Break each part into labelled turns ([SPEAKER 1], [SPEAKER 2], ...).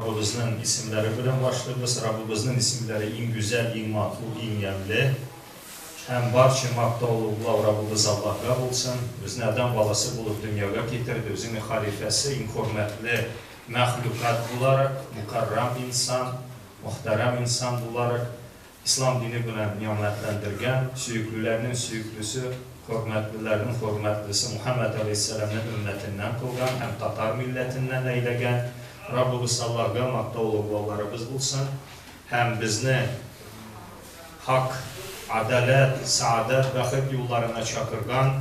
[SPEAKER 1] Rabbimizniñ isimleri bilen başlaymız. Rabbimizniñ isimleri eñ güzel, eñ matlu, eñ yemli. Hem barça maqtav-uluğlav Rabbimiz Allahğa bolsun. Bizni adam balası bolıp dünyağa ketirdi. Özüniñ halifesi, eñ hürmetli mahlüqat bolaraq, mukarram insan, muhterem insan bolaraq İslam dini bilen ni'metlendirgen, süyüklülerniñ süyüklüsi, hürmetlilerniñ hürmetlisi Muhammed aleyhisselamnıñ ümmetinden qılğan hem tatar milletinden eylegen Rabbimiz Allahğa maqtav-uluğlavlarımız bolsun. Hem bizni haq, adalet, saadet, baxıt yollarına çaqırğan,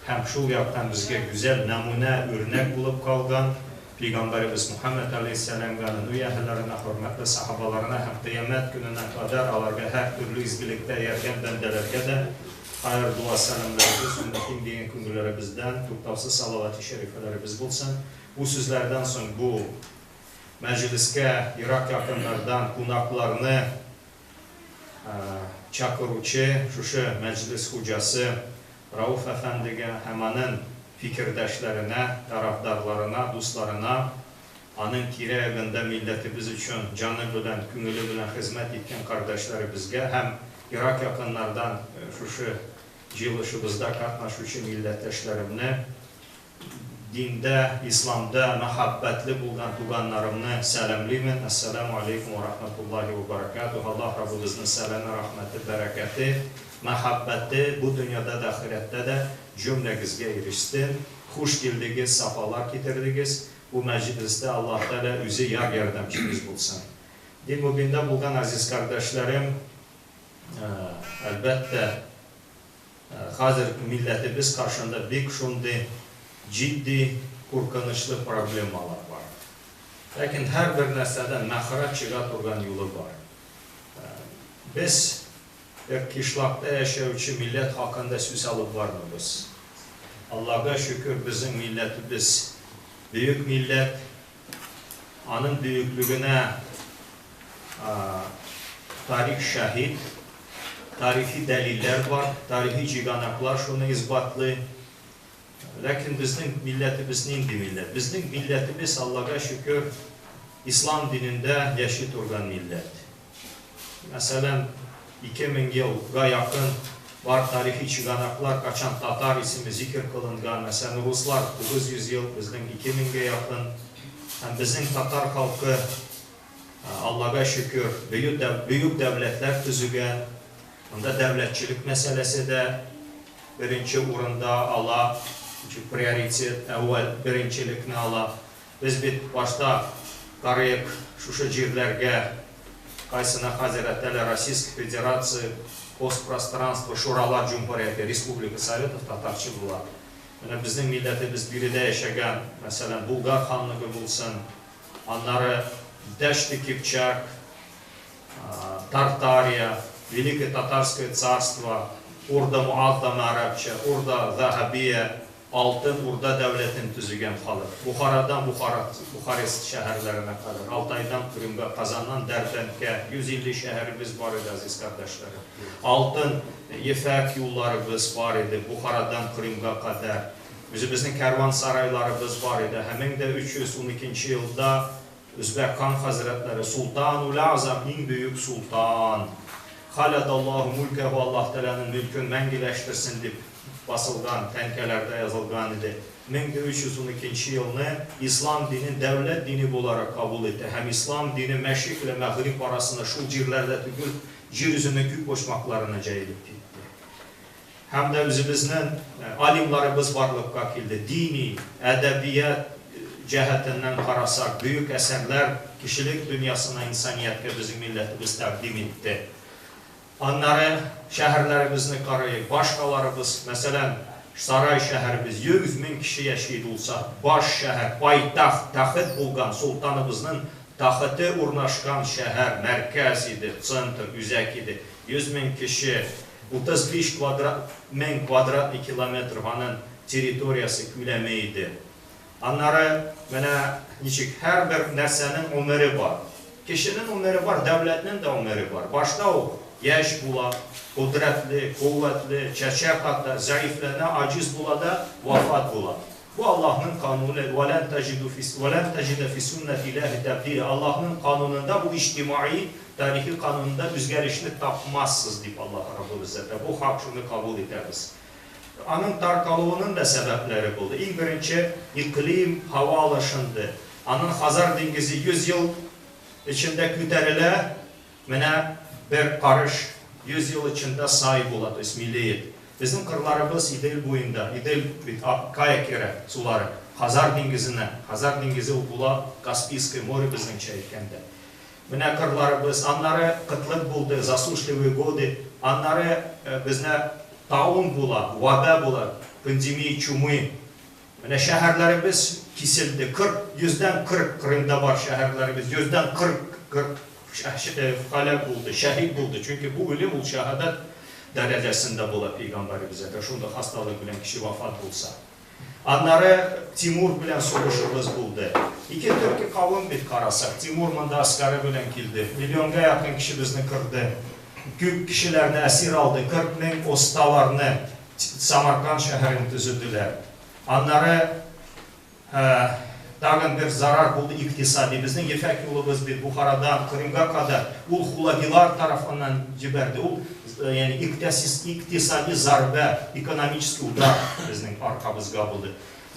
[SPEAKER 1] hem şul yaqtan bizge güzel namune, örnek bolıp qalğan Peyğamberimiz Muhammed aleyhisselamğa, onıñ uy ehillerine, hürmetli sahabalarına hem qıyamet kününe qadar alarğa her türlü izgilikte ergen bendelerge de hayır dua selamlarımız, ümmetim degen küngülerimizden toqtavsız salavat-ı şerifelerimiz bolsun. Bu sözlerden soñ bu mecliske yıraq yaqınlardan qonaqlarnı çaqıruvçı şuşı meclis hocası Rauf efendige hem onıñ fikirdeşlerine, tarafdarlarına, dostlarına, onıñ tire-yagında milletimiz içün canı bilen, köñüli bilen hızmet etken qardaşlarımızğa hem yıraq yaqınlardan şuşı cıyılışımızda qatnaşuvçı milletdeşlerimni, dinde, İslamda muhabbetli bolğan tuvğanlarımnı selâmlıymen. Esselamu aleykum ve rahmetullahi ve berekatuh. Allah Rabbimizniñ selâmı, rahmeti, bereketi, muhabbeti bu dünyada da, ahirette de cümleñizge irişsin. Hoş keldiñiz, safalar ketirdiñiz. Bu mecliste Allah Teala özü yar yardımcımız bolsun. Din mübinde bolğan aziz qardaşlarım, elbette, hazır milletimiz qarşında bek şunday ciddiy, qorqunçlı problemalar bar. Lâkin her bir narseden mahrac çığa turğan yolu bar. Biz bir qışlaqta yaşayıcı millet haqqında söz alıp barmamız. Allahğa şükür, bizim milletimiz büyük millet, onıñ büyüklügine tarih şahit, tarihiy deliller bar, tarihiy çıqanaqlar şunı isbatlay. Lâkin bizim milletimiz nindi millet? Bizim milletimiz, Allahğa şükür, İslam dininde yaşay turğan millet. Meselen, 2000 yılğa yaqın bar tarihiy çıqanaqlar, qaçan tatar ismi zikr qılınğan. Meselen, ruslar 900 yıl, bizim 2000ge yaqın. Hem bizim tatar halqı, Allahğa şükür, büyük, büyük devletler tüzügen. Onda devletçilik meselesi de birinci orunda ala, prioritet, evvel birincilikni ala. Biz bit başta qarayıq şuşı yerlerge, qaysına hazır Российской Федерации, постпространство, Şuralar Cumhuriyeti, Республика Советов tatarça bular. Mına bizim milletimiz biride yaşağan, meselen, Bulgar hanlığı bolsun, anları Deşt-i Kipçak, Tartariya, Великое Татарское царство, Orda Muazzama arapça, Orda Zahabiye, Altın Urda devletini tüzügen halq. Buharadan Buhara, Buharest şeherlerine qadar, Altaydan Qırımğa, Qazandan Derbentke 150 şeherimiz bar edi, aziz qardaşlarım. Altın yipek yollarımız bar edi Buharadan Qırımğa qadar. Özümizniñ kervan saraylarımız bar edi. Hemen de 312 yılda Özbek Han Hazretleri, Sultanul Azam, eñ büyük sultan, Haladallahu mulkehu, Allah Teala'nıñ mülkün mengileştirsin dep basılğan, tenkelerde yazılğan edi. 1312 yılnı İslam dini devlet dini olaraq qabul etti. Hem İslam dini Meşriq ile Mağrib arasında şu yerlerde tügül, yer yüzüniñ köp qoşmaqlarına cayılıp ketti. Hem de özümizniñ alimlarımız barlıqqa keldi. Diniy, edebiyat cehetinden qarasaq, büyük eserler kişilik dünyasına, insaniyetke bizim milletimiz taqdim etti. Onları şeherlerimizni qarayıq, başqalarımız, meselen, Saray şeherimiz 100 min kişi yaşaydı olsa, baş şeher, paytaht, taht bolğan sultanımıznıñ tahtı ornaşqan şeher, merkez edi, центр, özek edi. 100 min kişi, 35 kvadrat, min kvadratный kilometr onıñ territoriyası kölemi edi. Onları mına niçik her bir narseniñ ömüri bar. Kişiniñ ömüri bar, devletniñ de ömüri bar. Başta o yaş bula, qudretli, quvetli, çeçek ata, zayıflana, aciz bula da vafat bula. Бу Аллаһның кануны, Вәлән тәҗиду фи вәлән тәҗидә фи суннәтилләһи тәбдилә, Аллаһның канунында, бу иҗтимаи, тарихи канунында үзгәрешне тапмассыз, дип Аллаһ Раббы Гыйззәтә. Бу хак, шуны кабул итәбез. Аның таркалуының да сәбәпләре булды. Иң беренче, иклим, һава алышынды. Аннан Хазар диңгезе 100 ел эчендә күтәрелә, менә бер карыш 100 ел эчендә сай була, то есть мелеет. Безнең кырларыбыз Идел буенда, Идел бит кая керә сулары? Хазар диңгезенә. Хазар диңгезе ул була Каспийское море безнеңчә әйткәндә. Менә кырларыбыз, аннары кытлык булды, засушливые годы, аннары безне таун була, ваба була, пандемия чумы. Менә шәһәрләребез киселде, 40, йөздән 40 Крымда бар шәһәрләребез, йөздән 40, 40 һәлак булды, шәһит булды. Чөнки бу үлем ул шәһадәт дәрәҗәсендә була пәйгамбәребез әгәр шундый хасталык белән кеше вафат булса. Аннары Тимур белән сугышыбыз булды. Ике төрки кавым бит карасак. Тимур монда аскары белән килде. Миллионга якын кешебезне кырды. Күп кешеләрне әсир алды. 40 мең осталарны Самарканд шәһәрен төзеделәр. Аннары тагын бер зарар булды икътисади. Безнең ефәк юлыбыз бит Бухарадан Кырымга кадәр ул хулагилар тарафыннан җибәрде. Ул ягъни икътисади зарбә, экономический удар безнең аркабызга булды.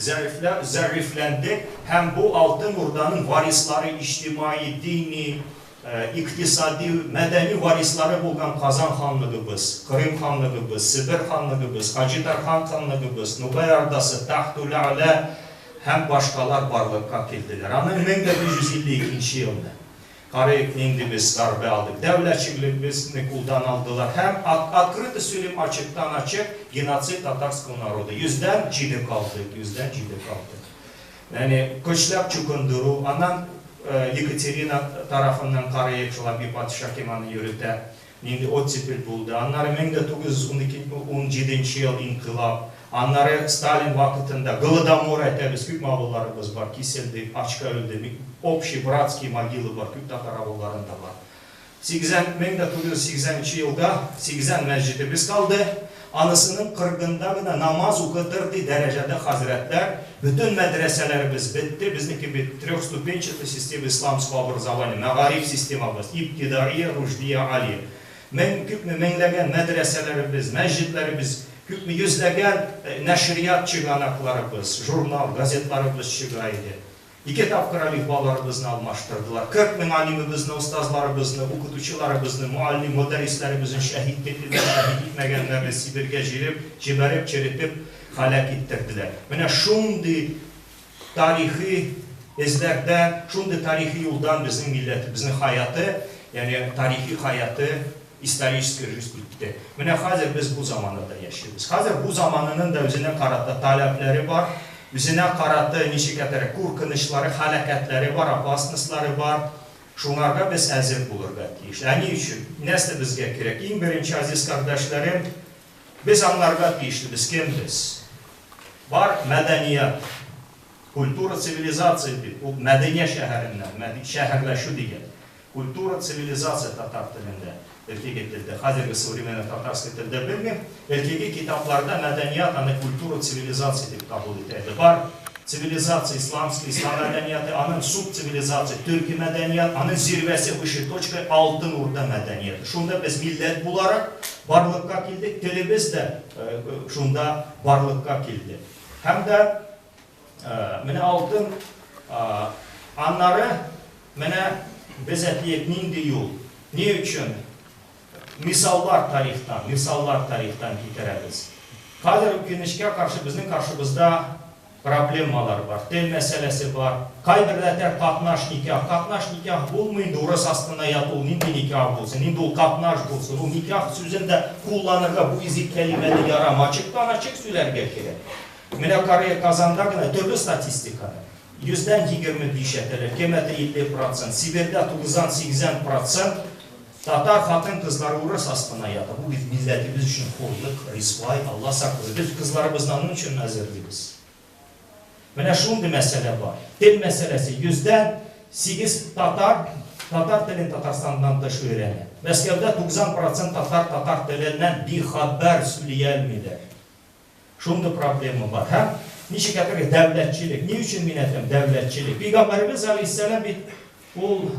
[SPEAKER 1] Зәрифлә, зәрифләндек һәм бу Алтын Урданың варислары иҗтимаи, дини, икътисади, мәдәни варислары булган Казан ханлыгыбыз, Кырым ханлыгыбыз, Себер ханлыгыбыз, Хаҗи Тархан ханлыгыбыз, Нугай Ордасы, Тахту-Лә'лә һәм башкалар барлыкка килделәр. Аның 1552 нче елны карыйк, нинди без зарбә алдык. Дәүләтчелегебезне кулдан алдылар һәм, открыто сөйлим, ачыктан-ачык геноцид татарского народа. Йөздән җиде калдык, йөздән җиде калдык. Ягъни көчләп чукындыру, аннан Екатерина тарафыннан карыйк, шулай би патша кем аны йөретә, нинди оттепель булды. Аннары 1912 17 ел инкыйлаб, аннары Сталин вакытында Голодомор әйтәбез, күпме авылларыбыз бар, киселде, ачка үлде, общий братский могила бар, күп татар авылларында бар. 80, 1980 нче елда 80 мәсҗидебез калды. Анысының кыргында гына намаз укытырдый дәрәҗәдә хәзрәтләр, бөтен мәдрәсәләребез бетте, безнеке бит трехступенчатая система исламского образования, мәгариф системабыз, ибтидаия, рушдия, алия. Мең, күпме меңләгән мәдрәсәләребез, мәсҗидләребез, күпме йөзләгән нәшрият чыганакларыбыз, журнал, газетларыбыз чыга иде. Ике тапкыр әлифбаларыбызны алмаштырдылар. 40 мең алимебезне, остазларыбызны, укытучыларыбызны, мөаллим, мөдәррисләребезне шәһит иттеләр, шәһит итмәгәннәрне Сибиргә җиреп, җибәреп, черетеп, һәлак иттерделәр. Менә шундый тарихи эзләрдән, шундый тарихи юлдан безнең милләтебезнең хаяты, ягъни тарихи хаяты, историческая жизнь үтте. Менә хәзер без бу заманада яшибез. Хәзер бу заманының да үзенә карата таләпләре бар, үзенә карата ничек әйтергә, куркынычлары, һәлакәтләре бар, опасностьлары бар. Шуңарга без әзер булырга тиеш. Ә ни өчен? Нәрсә безгә кирәк? Иң беренче, азиз кардәшләрем, без аңларга тиешлебез, кем без? Бар мәдәният, культура, цивилизация дип, ул Мәдинә шәһәреннән, шәһәрләшү дигән. Культура, цивилизация татар телендә, элкеге телдә, хәзерге современный татарский телдә белмим, элкеге китапларда мәдәният аны культура, цивилизация дип кабул итә иде. Бар цивилизация исламский, ислам мәдәнияте, аның субцивилизация, төрки мәдәният, аның зирвәсе, высшей точкой, Алтын Урда мәдәнияте. Шунда без милләт буларак барлыкка килдек, телебез дә шунда барлыкка килде. Һәм дә Менә алтын, аннары менә без әтиек нинди юл, ни өчен мисаллар тарихтан, мисаллар тарихтан китерәбез. Хәзер үкенечкә каршы безнең каршыбызда проблемалар бар, тел мәсьәләсе бар. Кайберләтәр катнаш никах, катнаш никах булмый инде, урыс астына яту, ул нинди никах булсын, инде ул катнаш булсын, ул никах сүзен дә кулланырга бу изге кәлимәне ярамый, ачыктан-ачык сөйләргә кирәк. Менә Корея Казанда гына төрле статистиканы, йөздән 25 әйтәләр, кемәдер 50 процент, Себердә 90-80 процент татар хатын-кызлары урыс астына ята. Бу бит милләтебез өчен хурлык, рисвай, Алла сакласын. Без кызларыбызны аның өчен әзерлибез. Менә шундый мәсьәлә бар. Тел мәсьәләсе, йөздән сигез татар татар телен Татарстаннан тыш өйрәнә. Мәскәүдә 90 процент татар татар теленнән бихабәр, сөйли алмыйлар. Шундый проблема бар. Һәм Ничек әйтергә, дәүләтчелек. Ни өчен мин әйтәм дәүләтчелек? Пәйгамбәребез алейһиссәлам бит ул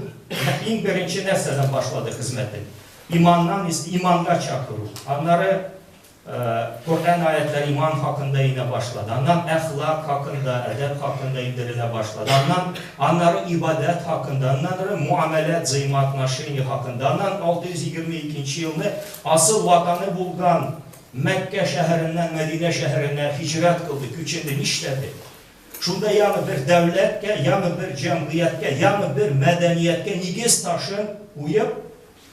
[SPEAKER 1] иң беренче нәрсәдән башлады хезмәтен? Иманнан, иманга чакыру. Аннары Коръән аятләре иман хакында инә башлады. Аннан әхлак хакында, әдәп хакында индерелә башлады. Аннан, аннары ибадәт хакында, аннары муамәләт, взаимоотношения хакында. Аннан 622 нче елны асыл ватаны булган Мәккә шәһәреннән Мәдинә шәһәренә һиҗрәт кылды, күченде. Нишләде? Шунда яңа бер дәүләткә, яңа бер җәмгыятькә, яңа бер мәдәнияткә нигез ташын куеп,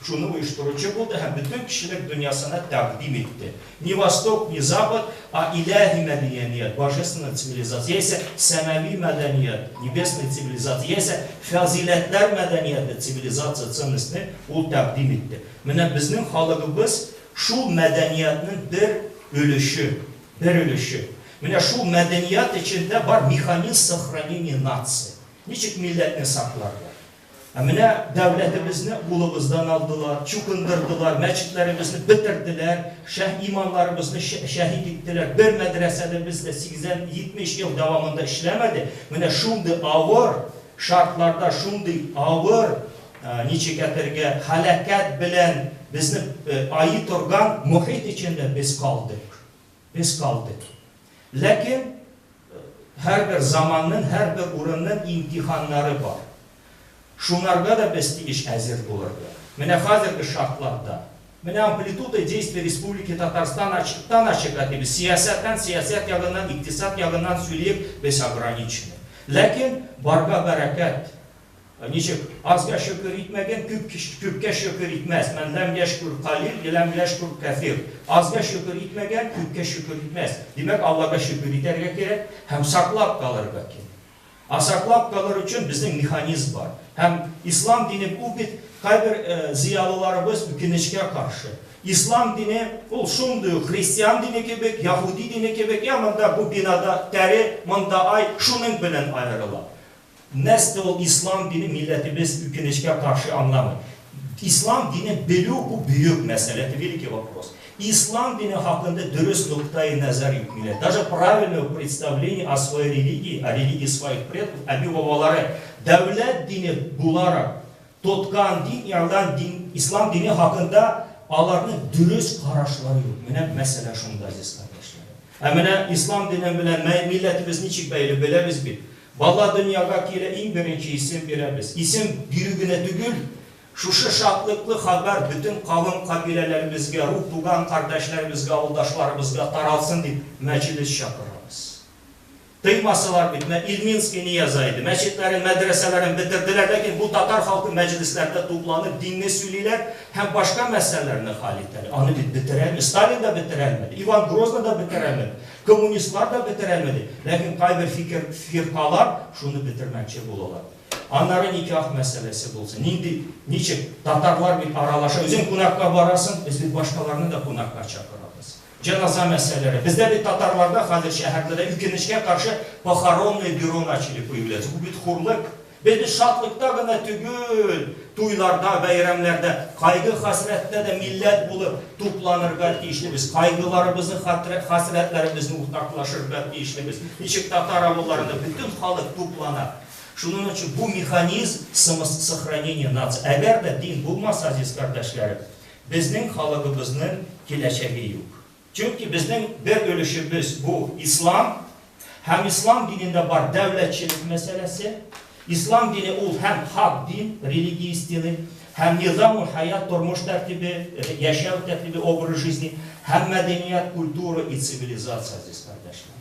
[SPEAKER 1] шуны оештыручы булды һәм бөтен кешелек дөньясына тәкъдим итте. Не Восток, не Запад, а иләһи мәдәният, божественная цивилизация, яисә сәмави мәдәният, небесная цивилизация, яисә фазыйләтләр мәдәнияте, цивилизация ценностьне ул тәкъдим итте. Менә безнең халыгыбыз шул мәдәниятнең бер өлеше, бер өлеше. Менә шул мәдәният эчендә бар механизм сохранения нации. Ничек милләтне сакларга? Ә менә дәүләтебезне кулыбыздан алдылар, чукындырдылар, мәчетләребезне бетерделәр, шәһ имамнарыбызны шәһит иттеләр. Бер мәдрәсәлебез дә 80-70 ел дәвамында эшләмәде. Менә шундый авыр шартларда, шундый авыр, ничек әйтергә, һәлакәт белән безне айый торган мохит эчендә без калдык. Без калдык. Ләкин һәрбер заманның, һәрбер урынның имтиханнары бар. Шунарга да без тиеш әзер булырга. Менә хәзерге шартларда, менә амплитуда действий Республики Татарстан ачыктан-ачык әйтибез, сиясәттән, сиясәт ягыннан, икътисад ягыннан сөйлиек, без ограничены. Ләкин барга бәрәкәт. Ничек, азга шөкер итмәгән, күп, күпкә шөкер итмәс. Мән ләм яшкүр калил, ләм яшкүр кәфир. Азга шөкер итмәгән, күпкә шөкер итмәс. Димәк, Аллага шөкер итәргә кирәк һәм саклап калырга кирәк. Ә саклап калыр өчен безнең механизм бар. Һәм ислам дине ул бит кайбер зыялыларыбыз үкенечкә каршы. Ислам дине ул шундый ук христиан дине кебек, яһүди дине кебек, я монда бу бинада тәре, монда ай, шуның белән аерыла. Нәрсә ул ислам дине милләтебез үкенечкә каршы аңламый. Ислам дине белү бу бөек мәсьәлә, это великий вопрос. Ислам дине хакында дөрес ноктаи нәзәр юк милләт. Даже правильного представления о своей религии, о религии своих предков, әби-бабалары дәүләт дине буларак тоткан дин, ирлан дин, ислам дине хакында аларның дөрес карашлары юк. Менә мәсьәлә шунда, газиз кардәшләрем. Ә менә ислам дине белән милләтебез ничек бәйле, беләбез бит. Бала дөньяга килә, иң беренче исем бирәбез. Исем бирү генә түгел, шушы шатлыклы хәбәр бөтен кавем-кабиләләребезгә, рух туган кардәшләребезгә, авылдашларыбызга таралсын дип мәҗлес чакырабыз. Тыймасалар бит, менә Ильминский ни яза иде, мәчетләрен, мәдрәсәләрен бетерделәр, ләкин бу татар халкы мәҗлесләрдә тупланып динне сөйлиләр һәм башка мәсьәләләрне хәл итәләр. Аны бит бетерәлми, Сталин да бетерәлмәде, Иван Грозный да бетерәлмәде. Коммунистлар да бетерәлмәде, ләкин кайбер фикер, фиркалар шуны бетермәкче булалар. Аннары никах мәсьәләсе булсын. Нинди, ничек, татарлар бит аралаша. Үзең кунакка барасың, без бит башкаларны да кунакка чакырабыз. Җеназа мәсьәләре. Бездә бит татарларда хәзер шәһәрдә дә үкенечкә каршы похоронное бюро начали появляться. Бу бит хурлык. Без бит шатлыкта гына түгел, туйларда, бәйрәмнәрдә, кайгы-хәсрәттә дә милләт булып тупланырга тиешлебез, кайгыларыбызны, хәсрәтләребезне уртаклашырга тиешлебез. Ничек татар авылларында бөтен халык туплана. Шуның өчен бу механизм самосохранения нации. Әгәр дә дин булмаса, азиз кардәшләрем, безнең халыгыбызның киләчәге юк. Чөнки безнең бер өлешебез бу ислам, һәм ислам динендә бар дәүләтчелек мәсьәләсе. Ислам дине ул һәм хак дин, религия истины, һәм низамул хаят, тормыш тәртибе, яшәү тәртибе, образ жизни, һәм мәдәният, культура и цивилизация, газиз кардәшләр.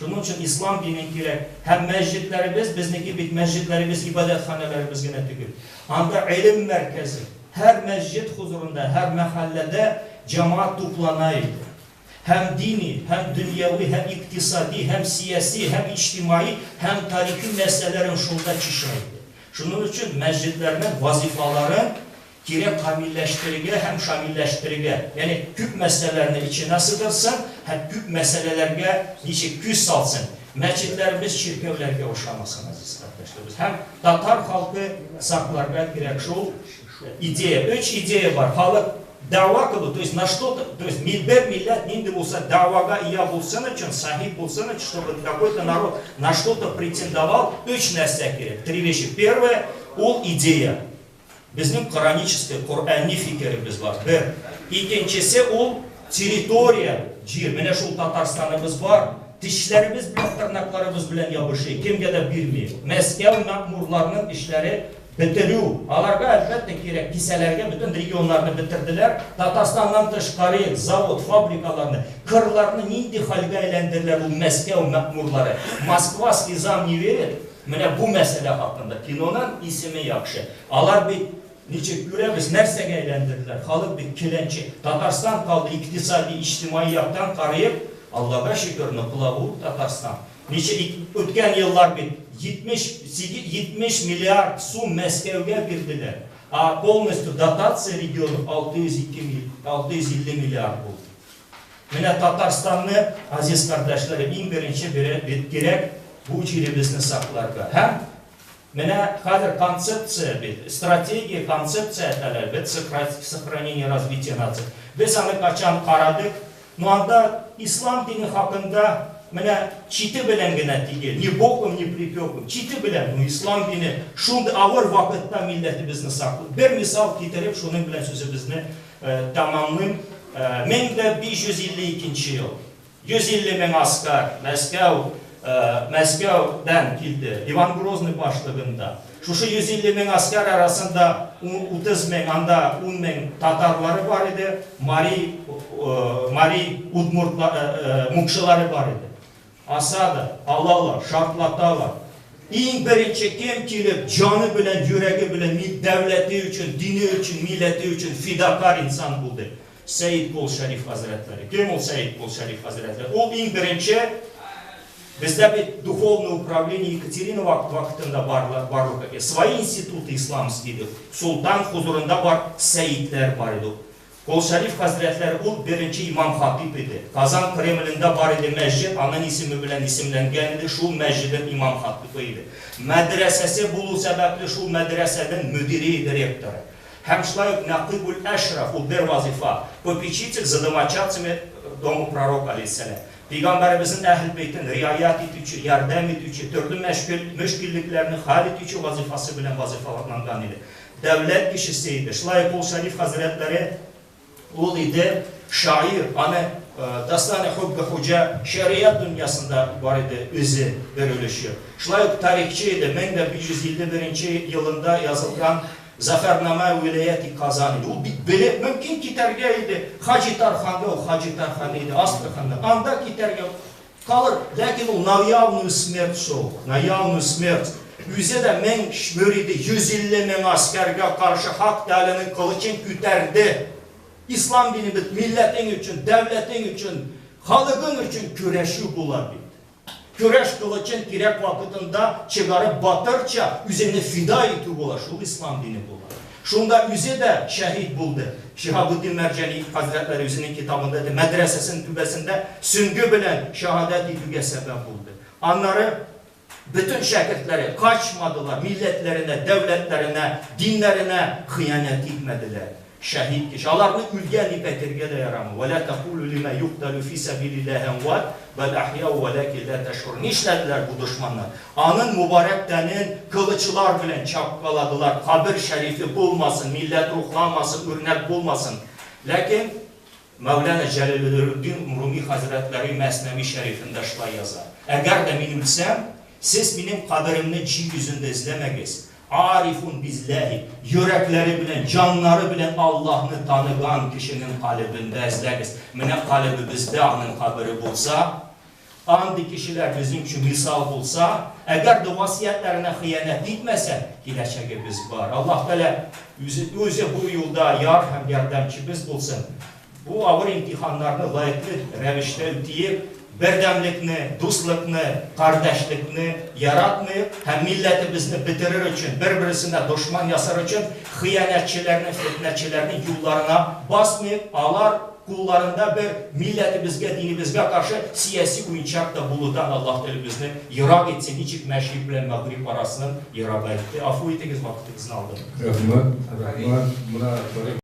[SPEAKER 1] Шуның өчен ислам дине кирәк. Һәм мәсҗедләребез, безнеке бит мәсҗедләребез ибадәтханәләребез генә түгел. Анда гыйлем мәркәзе. Һәр мәсҗед хозурында, һәр мәхәлләдә җәмәгать туплана иде. Һәм дини, һәм дөньяви, һәм икътисади, һәм сияси, һәм иҗтимаи, һәм тарихи мәсьәләләрен шунда чишә иде. Шуның өчен мәсҗедләрнең вазифаларын кирәк камилләштерергә һәм шамилләштерергә, ягъни күп мәсьәләләрне эченә сыдырсын һәм күп мәсьәләләргә ничек күз салсын. Мәчетләребез чиркәүләргә ошамасын, газиз кардәшләребез. Һәм татар халкы сакларга кирәк шул идея. Өч идея бар. Халык Дәгъва кылу, то есть на что-то, то есть бер милләт нинди булса дәгъвага ия булсын өчен, сахиб булсын өчен, чтобы какой-то народ на что-то претендовал, өч нәрсә кирәк. Три вещи. Первое, ул идея. Безнең коранический, Коръәнни фикеребез бар. Бер. Икенчесе ул территория, җир. Менә шул Татарстаныбыз бар. Тешләребез белән, тырнакларыбыз белән ябышыйк, кемгә дә бирмик. Мәскәү мәэмурларының эшләре бетерү. Аларга, әлбәттә, кирәк, кисәләргә бөтен регионнарны бетерделәр. Татарстаннан тышкары завод, фабрикаларны, кырларны нинди хәлгә әйләндерделәр ул Мәскәү мәэмурлары. Москва слезам не верит. Менә бу мәсьәлә хакында киноның исеме яхшы. Алар бит ничек күрәбез, нәрсәгә әйләндерделәр. Халык бит келәнче. Татарстан калды икътисади, иҗтимаи яктан карыеп, Аллага шөкер, ныклы Татарстан. Ничек үткән еллар бит 70 миллиард сум Мәскәүгә бирделәр. А полностью дотация регионов 602 650 миллиард булды. Менә Татарстанны, азиз кардәшләрем, иң беренче бит кирәк бу җиребезне сакларга. Һәм менә хәзер концепция бит, стратегия, концепция әйтәләр, бит сохранение развития нации. Без аны качан карадык, но анда ислам дине хакында менә чите белән генә түгел, ни боком, ни припеком, чите белән, ну ислам дине шундый авыр вакытта милләтебезне саклый. Бер мисал китереп, шуның белән сүзебезне тәмамлыйм. 1552 ел. 150 мең аскар Мәскәүдән килде. Иван Грозный башлыгында. Шушы 150 мең аскар арасында 30 мең, анда 10 мең татарлары бар иде, мари, удмурт, мукшылары бар иде. Осада, алалар, шартлаталар. Иң беренче кем килеп, җаны белән, йөрәге белән дәүләте өчен, дине өчен, милләте өчен фидакар инсан булды? Сәйд Кол Шәриф хәзрәтләре. Кем ул Сәйд Кол Шәриф хәзрәтләре? Ул иң беренче бездә бит духовное управление Екатерина вакытында барлыкка килде. Свои институты исламские. Султан хузурында бар сәйидләр бар иде. Кол Шәриф хәзрәтләре ул беренче имам хатип иде. Казан Кремлендә бар иде мәсҗид, аның исеме белән исемләнгән иде, шул мәсҗиднең имам хатибы иде. Мәдрәсәсе булу сәбәпле шул мәдрәсәнең мөдире иде, ректоры. Һәм шулай ук Нәкыйбул Әшраф, ул бер вазифа, попечитель за домочадцами дому пророка алейһиссәлам. Пәйгамбәребезнең әһел бейтен риаят итүче, ярдәм итүче, төрле мөшкиллекләрне хәл итүче вазифасы белән вазифаланган иде. Дәүләт кешесе иде. Шулай ук Кол Шәриф хәзрәтләре ул иде шагыйрь, аны Дастаны Хуббы Хуҗа шәрият дөньясында бар иде үзе бер өлеше. Шулай ук тарихчы иде, 1551 елында язылган Зафәрнамә вилаяти Казан иде. Ул бит белеп, мөмкин китәргә иде. Хаҗи Тарханга, ул Хаҗи Тархан иде, Астраханда. Анда китәргә калыр, ләкин ул на явную смерть шел, на явную смерть. Үзе дә мең мөриде, 150 мең аскәргә каршы Хак Тәгаләнең кылычын күтәрде. Ислам дине бит милләтең өчен, дәүләтең өчен, халыгың өчен көрәшү була бит. Көрәш кылычын кирәк вакытында чыгарып батырча үзеңне фида итү була, шул ислам дине була. Шунда үзе дә шәһид булды. Шиһабуддин Мәрҗани хәзрәтләре үзенең китабында әйтә, мәдрәсәсенең түбәсендә сөңге белән шәһадәт итүгә сәбәп булды. Аннары бөтен шәкертләре качмадылар, милләтләренә, дәүләтләренә, диннәренә хыянәт итмәделәр. Шәһид кеше. Аларны үлгән дип әйтергә дә ярамый. Вә лә тәкулу лимә юкталю фи сәбилиллаһи әмват, бәл әхьяу вәләкин лә тәшгурун. Нишләделәр бу дошманнар? Аның мөбарәк тәнен кылычлар белән чапкаладылар, кабер шәрифе булмасын, милләт рухланмасын, үрнәк булмасын. Ләкин Мәүлана Җәләлетдин Руми хәзрәтләре Мәснәви шәрифендә шулай яза. Әгәр дә мин үлсәм, сез минем каберемне җир йөзендә эзләмәгез. Арифун билләһи, йөрәкләре белән, җаннары белән Аллаһны таныган кешенең калебендә эзләгез. Менә калебебездә аның кабере булса, андый кешеләр безнең өчен мисал булса, әгәр дә васыятьләренә хыянәт итмәсә, киләчәгебез бар. Аллаһ Тәгалә үзе бу юлда яр һәм ярдәмчебез булсын. Бу авыр имтиханнарны лаеклы рәвештә үтиек, бердәмлекне, дуслыкны, кардәшлекне яратмыйк һәм милләтебезне бетерер өчен, бер-берсенә дошман ясар өчен хыянәтчеләрнең, фетнәчеләрнең юлларына басмыйк, алар кулларында бер милләтебезгә, динебезгә каршы сияси уенчак та булудан Аллаһ Тәгалә безне ерак итсен, ничек мәшрикъ белән мәгъриб арасын ерак итте. Афу итегез, вакытыгызны алдым.
[SPEAKER 2] Рәхмәт, рәхмәт. Менә тарих.